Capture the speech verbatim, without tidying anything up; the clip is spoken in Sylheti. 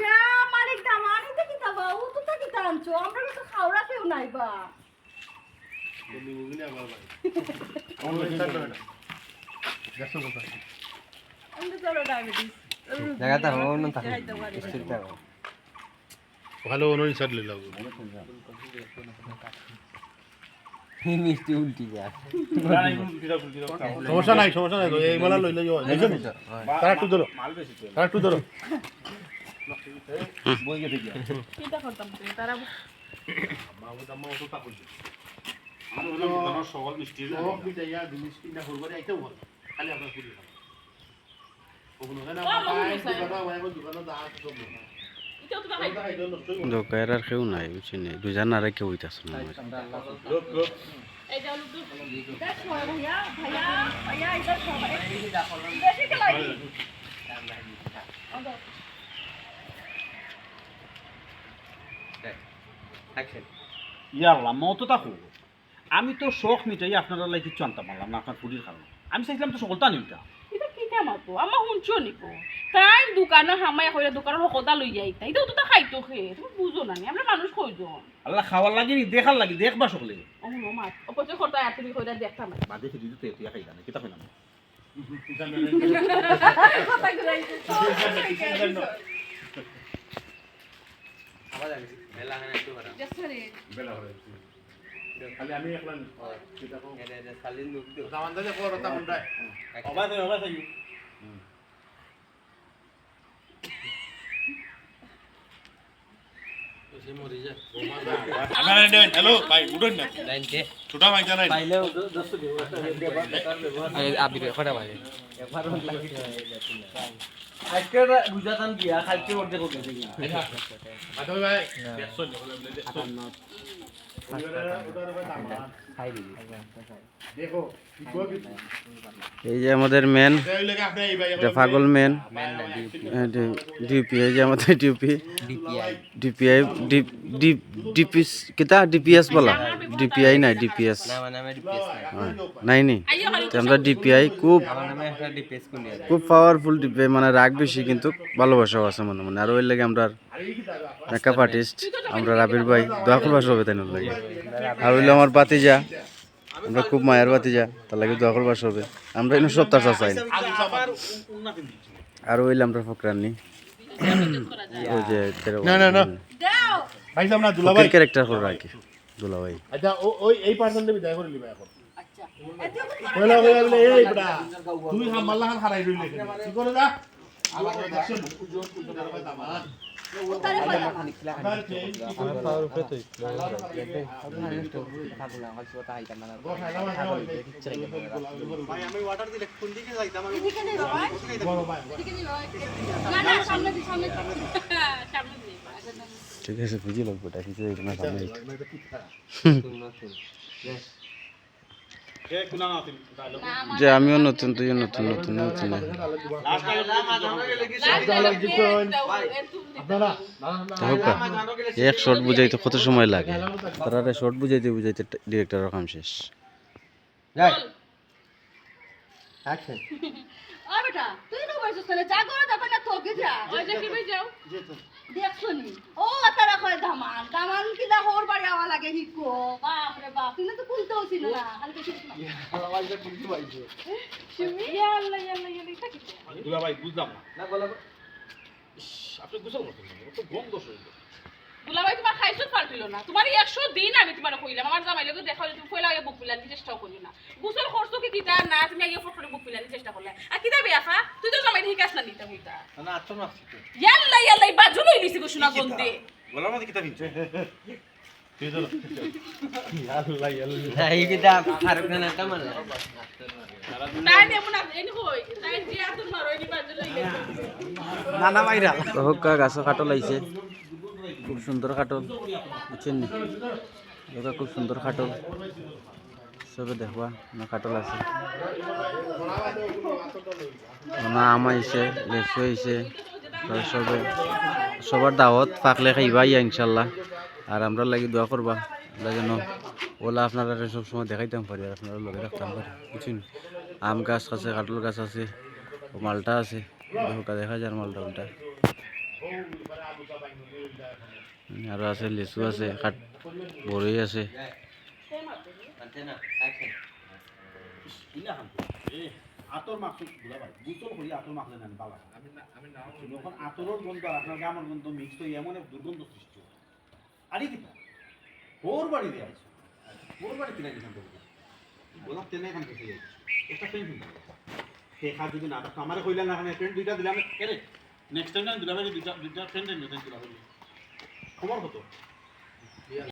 ইয়া মালিক, দামান, ইতা কিতা বা? অততা কিতা আনছো? আমরার তো খাওরা কেউ নাই বা। আমি তো চলো ডায়াবেটিস। জায়গাটা অন্য থাকে। খাইতে পারি না। স্থির থাকো। ওখানে অন্য ইনসার্ট লইলাম। এই মিষ্টি উল্টি যায়। সমস্যা নাই, সমস্যা নাই, এই মালা লইলে ইয়ে হয়, বুঝছো নি? তারা একটু ধরো, তারা একটু ধরো। বই গেছে গিয়া। কিতা করতাম তুই? তারা সকাল মিষ্টি সব মিঠাইয়া জিনিস কিনা হরবারে আইতেও বলে। খালি আপনার পুরি খাবো। দোকানের আর কেউ নাই, বুঝছি নি? দুইজন আর কেউ হইতাছে না আমার। ইয়া আল্লাহ, মত তা কো। আমি তো শখ মিটাই আপনার লাগি কিচ্ছু আনতাম পারলাম না, আপনার ফুরির কারণে। আমি চাইছিলাম তো সকলটা নিতাম। ইটা কিতা মাতো? আম্মা হুনছো নি কো? তাই দোকানো হামাই কইরা দোকানো হকলতা লইয়া আইতা। ইটা তো তা খাইতো খে। তুমি বুঝো না নি? আমরা মানুষ কয়জন? আল্লাহ খাওয়ার লাগি নি, দেখার লাগি, দেখবা সকলে। ও নো মা, ও পচে করতা আর তুমি কইরা দেখতা না। বাদে ফিরি দিতে তুই খাইতা না, কিতা কইলাম? কথা ঘুরাইছে। আবার আমি বেলা হয় একটু করা। বেলা হয়। খালি আমি একলা নি। এটা তো এরে, এরে, খালি নুক দিও। জামান দাদা, পর ওটা কোনটা? একটা। অবাই থাকি, অবাই থাকি। হুম। সে মরি যায়। আপনারা এটা, হ্যালো, ভাই, উঠুন না। লাইন কে? ছোটা ভাই জানাই। পাইলেও দ-, দশ দিন। আরে, আবির, কটা বাজে? একবার লাগে। আজকে ওটা রোজা টান দিয়া, কালকে অর্ধেক অর্ধেক দেখি। আচ্ছা, ভাই, না। একশো যখন আমি দেখি। খাই দিবি। এই যে আমাদের মেন, এটা পাগল মেন। মেন না, ডিউপি। হ্যাঁ, ডি-, ডিউপি, এই যে আমাদের ডিউপি। DPI. DPI, D-, D-, DPS, কিতা? ডিপিএস বলা? ডিপিআই নাই, ডিপিএস। না, আমার নামে ডিপিএস নাই। হ্যাঁ, নাই নি? তো আমরা ডিপিআই খুব, আমার নামে একটা ডিপিএস খুলি আছে। খুব পাওয়ারফুল ডিপিআই, মানে রাগ বেশি, কিন্তু ভালোবাসাও আছে মনে মনে। আর ওই লাগে আমরা মেকআপ আর্টিস্ট, আমরা রাবির ভাই, দোয়া করবা সবে তাই লাগে। আর হইলো আমার বাতিজা, আমরা খুব মায়ার বাতিজা, তার লাগি দোয়া করবা সবে। আমরা ইনো সত্তার চাচাই। আর ওইল আমরা ফকরানি। ওই যে তেরো না, না, না। ভাই সাহেব না, দুলাভাই। ফকির ক্যারেক্টার করে রাখি, দুলাভাই। আচ্ছা, ও-, ওই, এই পার্সনটা বিদায় করে নিবা এখন। আচ্ছা। পয়লা হয়ে গেলে, এই বেটা, তুই হামাল্লা খান হারাই রইলি এখানে। কি করে যা? ঠিক আছে, বুঝি লাগবো, এটা কিছু দেখবো না, সামনে। যে আমিও নতুন, তুইও নতুন, নতুন, নতুন। যাই হোক, এক শট বুঝাইতে কত সময় লাগে? তারারে শট বুঝাইতে বুঝাইতে ডিরেক্টরর কাম শেষ। যাই। অ্যাকশন। ও বেটা, তুই তো বলছিস না, যা করো, যা পারে না, তোকে যা। ওই যে কি ভাই যাও? দেখছো নি? ও, তারা কয় দামান, দামান কিলা হরবারে আওয়া লাগে হিকো। বাপ রে বাপ, তুই না তো খুলতেও ছিল না, খালি তো কিছু না। ইয়া, আমার এটা খুলতে পারছে। সুমি? ইয়া আল্লাহ, ইয়া আল্লাহ, ইয়া আল্লাহ, এটা কি? দুলাভাই, বুঝলাম না। না, বলো। ইস, আপনি গোসল করছেন না, ও তো গন্ধ শরীরে। দুলাভাই, তোমার খাইছত ফাল্টিল না। তোমার একশো দিন আমি তোমারে কইলাম, আমার জামাই লগে দেখা অইলে তুমি পয়লা আগে বুক ফুলানির চেষ্টাও করিও না। গোসল করছো কি কিতা না, তুমি আগে ফট করে বুক ফুলানির চেষ্টা করলে। আর কিতা বে আফা, তুই তো জামাই হিকাস না নিতে হইতা। না, আচ্ছা, না, আচ্ছা। ইয়াল্লা, ইয়াল্লা, এই বাজু লই নিছি গো সোনা গন্ধে। গলার মধ্যে কিতা দিন? তুই ধরো। ইয়াল্লা, ইয়াল্লা। না, এই কিতা ফারুক খান একটা মারলা। তাই নেব না, এনে কই? তাই যে আতুর মারো, এনে বাজু লই গেছে। নানা ভাইরা। তো হুক্কা গাছো কাটল আইছে। খুব সুন্দর কাটল, বুঝছেন নি? দেখো, খুব সুন্দর কাটল। সবে দেখবা, না কাটল আছে। না আম আইছে, লেচু আইছে। তো সবে, সবার দাওয়াত, পাকলে খাইবা ইয়া ইনশাল্লাহ। আর আমরার লাগি দোয়া করবা, আমরা যেন ওলা আপনারারে সব সময় দেখাইতাম পারি, আর আপনারার লগে রাখতাম পারি, বুঝছেন? আম গাছ আছে, কাটল গাছ আছে, ও মালটা আছে। দেখা যার মালটা উল্টা। আরো আছে, লিচু আছে, কাঠ, বড়ই আছে। ইলা খান তো। এ, আতর মাখছো দুলাভাই, গোসল করি আতর মাখলে না, বালা। আমি না, আমি না। যখন আতরর গন্ধ আর আপনার গামর গন্ধ মিক্স হয়ে এমন এক দুর্গন্ধ সৃষ্টি হয়। আরে কিতা? ওর বাড়ি দিয়া আইছো। ওর বাড়ি কিনা এখান থেকে? বলা তেনে এখান থেকে যাই। একটা প্যান্ট কিনতে হবে। দেখা যদি না থাকতো, আমারে কইলা না, এখানে প্যান্ট দুইটা দিলাম। এরে, নেক্সট টাইম আমি দুলাভাই দুইটা, দুইটা প্যান্ট আনবো, দুলাভাই। খবর কত?